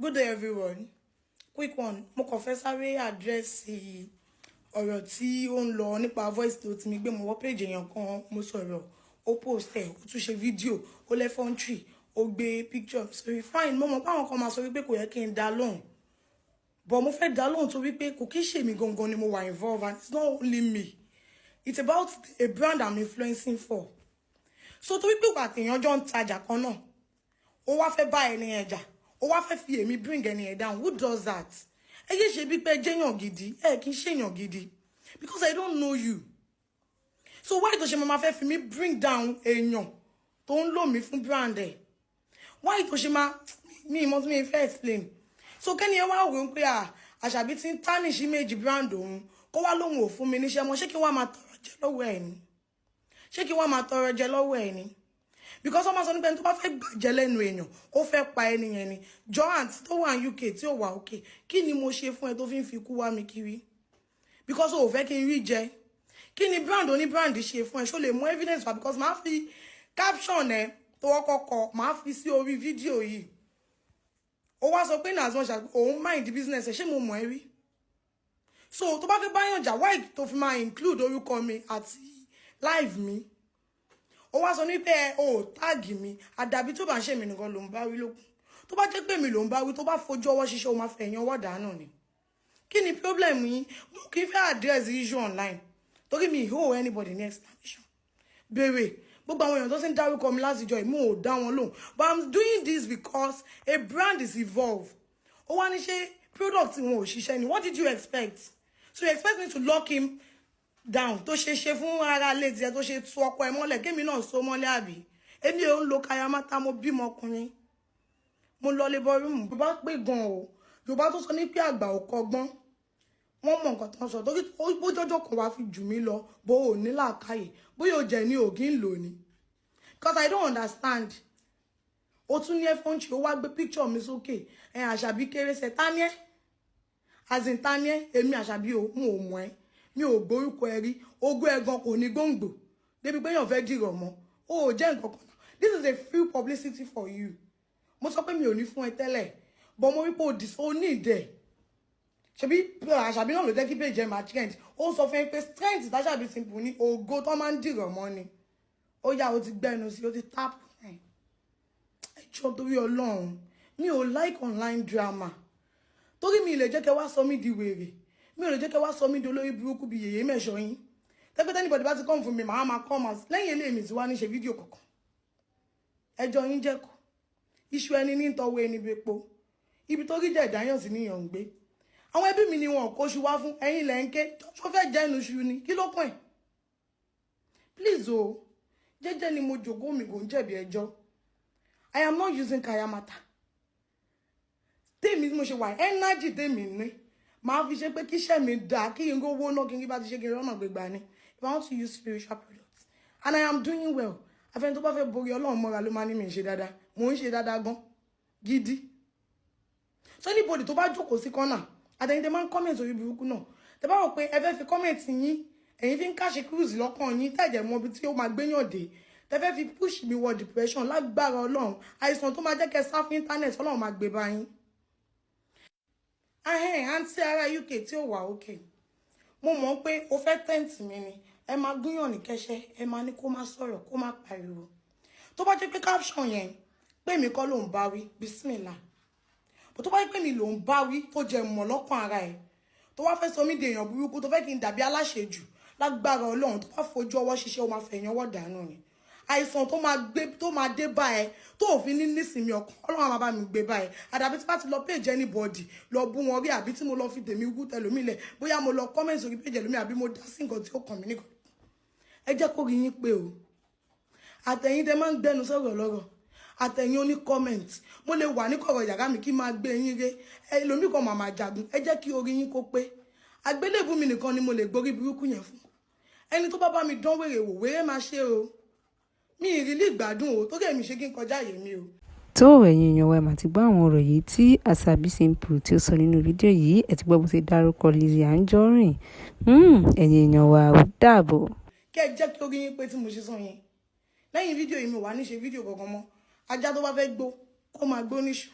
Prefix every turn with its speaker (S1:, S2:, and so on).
S1: Good day, everyone. Quick one. Mo kàn fẹ́ sáré address ọ̀rọ̀ tí ó ń lọ nípa voice note mi gbé. Mo wọ́ page èèyàn kan, mo sọ̀rọ̀, ó post ẹ̀, ó tún ṣe fídíò, ó lẹ́fọ́ntì, ó gbé picture sórí. Fine, mo mọ̀ pé àwọn kan máa sọ wípé kò yẹ kí n dá lóhùn, but mo fẹ́ dá lóhùn torí pé kò kí ṣèmi gangan ni mo wà involved, and it's not only me, it's about a brand I'm influencing for. So torí pé wà tèèyàn jọ ń tajà kan náà, ó wá fẹ́ bá ẹni yẹn jà, ó wá fẹ́ fi èmi bring ẹni yẹn down. Who does that? Ẹ yé ṣe bí pé jẹ́yàn gidi, ẹ kì í ṣèyàn gidi, because I don't know you. So why tó ṣe máa fẹ́ fi mí bring down èèyàn tó ń lò mí fún brand ẹ̀? Why tó ṣe máa mi ìmọ̀ tí mi fẹ́ explain? So kẹ́ni ẹ wá wò ó pé à Àṣàbí ti ń tarnish image brand òun, kó wá lóhùn ò fún mi níṣẹ́ mọ́. Ṣé kí wọ́n máa tọrọ jẹ lọ́wọ́ ẹ̀ ni? Ṣé kí wọ́n máa tọrọ jẹ lọ́wọ́ ẹ̀ ni? Because wọ́n máa sọ nípa ẹni tó bá fẹ́ gbàjẹ́ lẹ́nu èèyàn, ó fẹ́ pa ẹni yẹn ni. Jọ, àǹtí tó wà ní UK tí ò wà òkè, kí ni mo ṣe fún ẹ tó fi ń fi kú wá mi kiri? Because o ò fẹ́ kí n rí jẹ. Kí ni brand oní brand ṣe fún ẹ? Ṣó lè mú evidence wá? Because máa fi caption ẹ tó wọ́kọ́ kọ, máa fi sí orí fídíò yìí. Ó wá sọ pé nàzọ́ ṣàpè òun mind business ẹ. Ṣé mo mọ̀ ẹ́ rí? So tó bá fẹ́ báyàn jà, why tó fi máa include orúkọ mi àti live mi? Ó wá sọ ní pé ẹ ò tag mi. Àdàbí tó bá ń ṣe mí nìkan ló ń bá wí lókun. Tó bá jẹ́ pé mi ló ń bá wí, tó bá fojú ọwọ́ ṣiṣẹ́, ó máa fẹ̀yìn ọwọ́ dànù ni. Kí ni problem yín? Mo kì í fẹ́ address issue online torí mi ò anybody ní explanation. Béèrè gbogbo àwọn èèyàn tó ti ń dárúkọ mi látijọ́ ìmú, ò dá wọn lóhùn, but I'm doing this because a brand is evolved. Ó wá ní ṣe product wọn ò ṣiṣẹ́ ni. What did you expect? So you expect me to lock him down? Tó ṣe ṣe fún ara ilé tiẹ̀, tó ṣe tú ọkọ ẹ mọ́lẹ̀, kémi náà so mọ́lẹ̀, àbí? Èmi ò ń lo kayamata. Mo bímọ ọkùnrin, mo lọ labour room. Yorùbá pé gan o. Yorùbá tó sọ ní pé àgbà ò kọ́gbọ́n, wọ́n mọ nǹkan tó ń sọ, torí bójọ́jọ́ kan wá fi jù mí lọ, bó o ní làákàyè, bóyá o jẹ́ ní ògì ń lò ní, because I don't understand. O tún ní ẹfọ́nchì, ó wá gbé picture mi sókè. Ẹ Àṣàbí kéré ṣe tání ẹ, as in tání ẹ? Èmi Àṣàbí o, mo ò mọ̀ ẹ́, mi ò gbórúkọ ẹ rí. Ogún ẹ̀gan kò ní gbòǹgbò débi pé èèyàn fẹ́ dìrọ̀ mọ́. O ò jẹ́ nǹkan kan. This is a free publicity for you. Mo sọ pé mi ò ní fún ẹ tẹ́lẹ̀, but mo rí pé o ní ìdẹ̀. Ṣebí Àṣàbí náà ló jẹ́ kí page ẹ máa trend. Ó sọ fún ẹ pé strength táṣàbí Simple ní, ògo tó máa ń dìrọ̀ mọ́ ni. Ó yá, o ti gbẹnu sí, o ti tap ẹ. Jọ̀ọ́, torí Ọlọ́run, mi ò like online drama, torí mi lè jẹ́ kẹ́ wá sọ mí di wèrè, mi ò lè jẹ́ kẹ́ wá sọ mí di olórí burúkú bíi yèyé mẹ́sọ̀ yín. Tẹ́pẹ́tẹ́ anybody bá ti come fún mi, màá máa come out lẹ́yìn eléyìí. Mi tí wá ní ṣe fídíò kankan. Ẹjọ́ yín jẹ́kọ̀ iṣu ẹni ní tọwọ́ ẹni bepo. Ibi tó rí jẹ́ ìdáyàn sí níyàn ń gbé. Àwọn ẹbí mi ni wọn kó ṣu wá fún ẹ̀yin lẹ́ ń ké tó fẹ́ jẹ́nu ṣu ni. Kí ló kàn ẹ́? Please o, jẹ́jẹ́ ni mo jòkó, mi kò ń jẹ̀bi ẹjọ́. I am not using kayamata. Tèmi tí mo ṣe wà, energy tèmi ní, màá fi ṣe pé kíṣẹ́ mi dáa, kí n rówó náà, kí n bá ti ṣe, kí n rọ́nà gbégbá ni. If I want to use spiritual products, and I am doing well. Àfẹn tó bá fẹ́ borí Ọlọ́run mọ́ra ló máa ní mi ṣe dáadáa. Mò ń ṣe dáadáa gan gidi. So anybody tó bá jókòó sí kọ́nà àtẹ̀yìn tẹ máa ń comment orí burúkú náà, tẹ bá rò pé ẹ fẹ́ fi comment yín, ẹ̀yin fi ń catch cruise lọ́kàn yín, tẹ̀jẹ̀ mọ ibi tí ó máa gbéyàn dé, tẹ fẹ́ fi push mi wọ depression, lágbára Ọlọ́run, àìsàn tó máa jẹ́ kẹ́ sá fún internet, Ọlọ́run máa gbé bá yín. Ahẹ́n, àǹtí ará UK tí ó wà òkè, mo mọ̀ pé o fẹ́ tempt mi ni. Ẹ máa gúnyàn ní kẹ́sẹ́, ẹ máa ní kó má sọ̀rọ̀, kó má pariwo. Tó bá jẹ́ pé caption yẹn pé mi kọ́ ló ń bá wí, bismillah. Bó tó bá jẹ́ pé mi ló ń bá wí, tó jẹ mọ̀ lọ́kàn ara ẹ̀, tó wá fẹ́ sọ mí di èèyàn burúkú, tó fẹ́ kí n dàbí aláṣejù, lágbára Ọlọ́run, tó bá fojú ọwọ́ ṣiṣẹ́, ó máa fẹ̀yìn ọwọ́ dànù ni. Àìsàn tó máa gbé, tó máa dé bá ẹ, tó òfin ní nísìnyí ọkàn, Ọlọ́run á máa bá mi gbé bá ẹ. Àdàbí tí bá ti lọ page anybody lọ bú wọn rí, àbí tí mo lọ fi tèmi wú tẹlómi lẹ̀, bóyá mo lọ comment sórí page ẹlòmí, àbí mo dá sí nǹkan tí ó kàn mí nìkan. Ẹ jẹ́ kó rí yín pé o. Àtẹ̀yìn tẹ máa ń gbẹnu sọ̀rọ̀ lọ́rọ̀, àtẹ̀yìn oní comment, mo lè wà ní kọ̀rọ̀ yàrá mi kí máa gbé yín ré ẹlòmíì kan, màmá jagun. Ẹ jẹ́ kí orí yín kó pé. Àgbélébù mi nìkan ni mo lè gborí burúkú yẹn fún. Ẹni tó bá bá mi dán wèrè wò, wèrè máa ṣe o. Mi ìrírí ìgbádùn o, torí èmi ṣe kí n kọjá àyè mi o.
S2: Tó, ẹ̀yin èèyàn wa, ẹ mà ti gbọ́ àwọn ọ̀rọ̀ yìí tí Àṣàbí Simple tí ó sọ nínú fídíò yìí. Ẹ ti gbọ́ bó ṣe dárúkọ Lizzy Anjorin. Ẹ̀yin èèyàn wa, ó dàbọ̀.
S1: Kẹ́ ẹ jẹ́ kí orí yín pé tí mo ṣe sọ yẹn. Lẹ́yìn fídíò yìí, mi wà ní ṣe fídíò kankan mọ́. Ajá tó bá fẹ́ gbó, kó máa gbó níṣu.